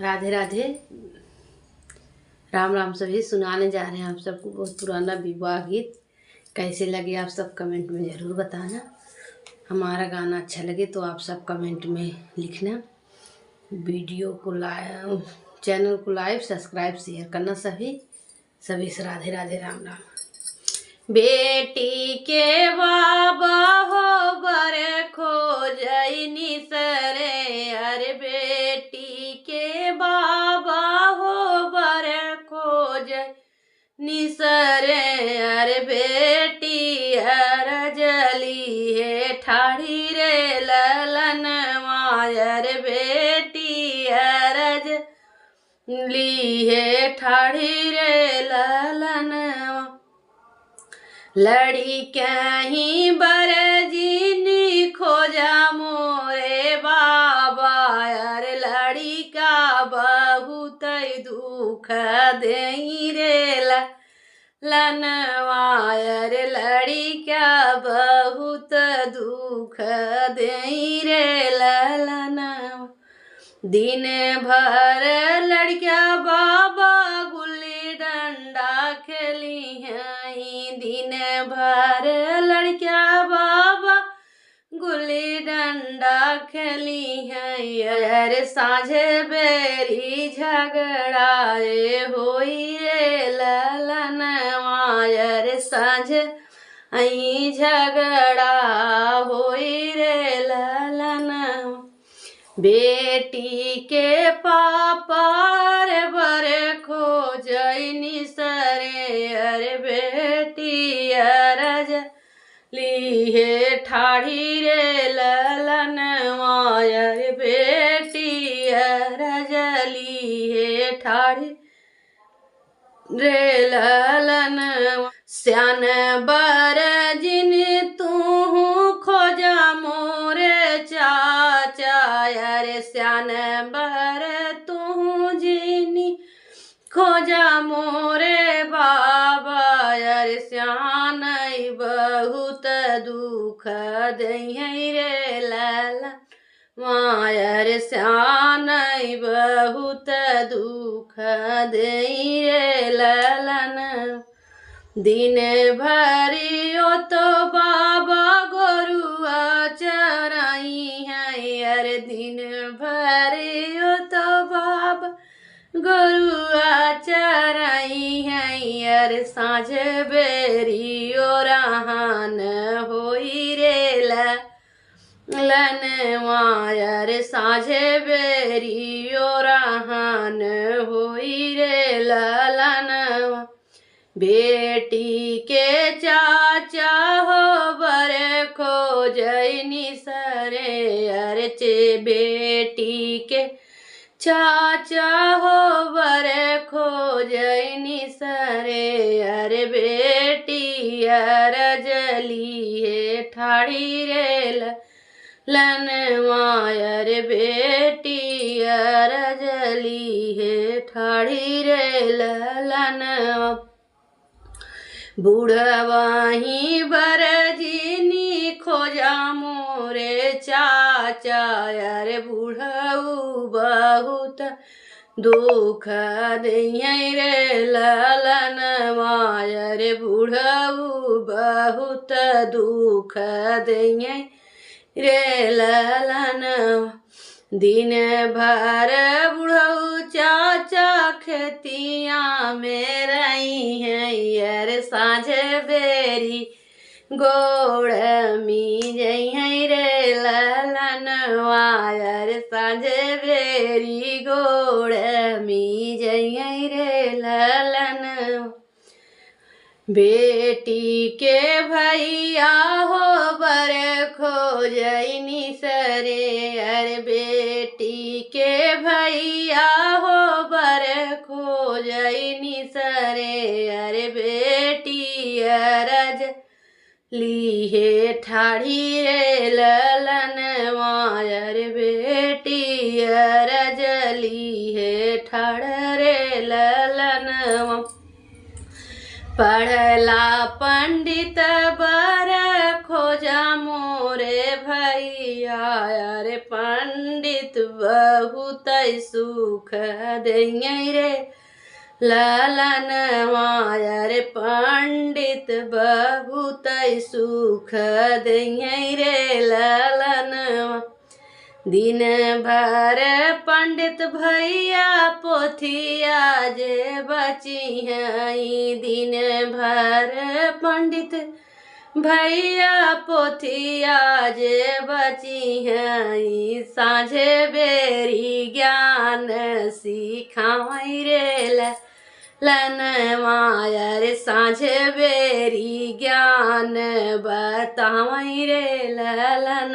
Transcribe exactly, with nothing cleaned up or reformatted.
राधे राधे, राम राम सभी। सुनाने जा रहे हैं आप सबको बहुत पुराना विवाह गीत। कैसे लगे आप सब comment में ज़रूर बताना। हमारा गाना अच्छा लगे तो आप सब comment में लिखना। Video को लाइ-, channel को like, subscribe, share करना सभी। सभी से राधे राधे, राम राम। बेटी के बाबा हो बर खोजै निसरे, अरे बेटी के बाबा हो बर खोजै निसरे, अरे बेटी अरज लिहे ठाढ़ी रे ललनवा, अरे बेटी अरज लिहे ठाढ़ी रे ललनवा। लड़िका ही बर जिनि खोजा मोरे बाबा, अरे लड़िका बहुत दुख देई रे ललनवा, अरे लड़िका बहुत दुख देई रे ललनवा। दिन भर लड़िका बाबा गुल्ली डंडा खेली हैं, दिन भर लड़िका बाबा गुल्ली डंडा खेली हैं। अरे साँझे बेरी झगड़ा रे होई रे ललनवा, अरे साँझ आई झगड़ा होई रे ललनवा। बेटी के पापा रे बर खोजै निसरे, अरे बेटी अरज लिहे ठाढ़ी रे ललनवा, अरे बेटी अरज लिहे ठाढ़ी रे ललनवा। स्यान बर जिनि तुहूँ खोजा मोरे चाचा, अरे स्यान बर तुहूँ जिनि खोजा मोरे बाबा, अरे स्यानै बहुत दुख देई हैं रे ललनवा, अरे स्यानै बहुत दुख देई रे ललनवा। दिन भरी ओ तो बाबा गोरुआ चराई हैं, अरे दिन भरी ओ तो बाबा गोरुआ चराई हैं, अरे साँझ बेरी ओरहन होई रे ललनवा, अरे साँझ बेरी ओरहन होई रे ललनवा। बेटी के चाचा हो बर खोजै निसरे, अरे चे बेटी के चाचा हो बर खोजै निसरे, अरे बेटी अरज लिहे ठाढ़ी रे ललनवा, अरे बेटी अरज लिहे ठाढ़ी रे ललनवा। बुढ़वा ही बर जिनि खोजा मोरे चाचा, अरे बुढ़ऊ बहुत दुख देई हैं रे ललनवा, अरे बुढ़ऊ बहुत दुख देई हैं रे ललनवा। दिन भर बुढ़ऊ चाचा खेतिया में रही हैं, अरे साँझ बेरी गोड़ मीजै हैं रे ललनवा, अरे साँझ बेरी गोड़ मीजै हैं रे ललनवा। बेटी के भैया हो बर खोजै निसरे, अरे बेटी के भैया हो बर खोजै निसरे, अरे बेटी अरज लिहे ठाढ़ी रे ललनवा, अरे बेटी अरज लिहे ठाढ़ रे ललनवा। पढ़ला पंडित बर खोजा मोरे भैया, भैया रे पंडित बहुत सुख देइहैं रे ललनवा, रे पंडित बहुत सुख देइहैं रे ललनवा। दिन भर पंडित भैया पोथिया जे बचिहैं, दिन भर पंडित भैया पोथिया जे बचिहैं, साँझे बेरी ज्ञान सिखावैं रे ललनवा, रे साँझे बेरी ज्ञान बतावैं रे ललन।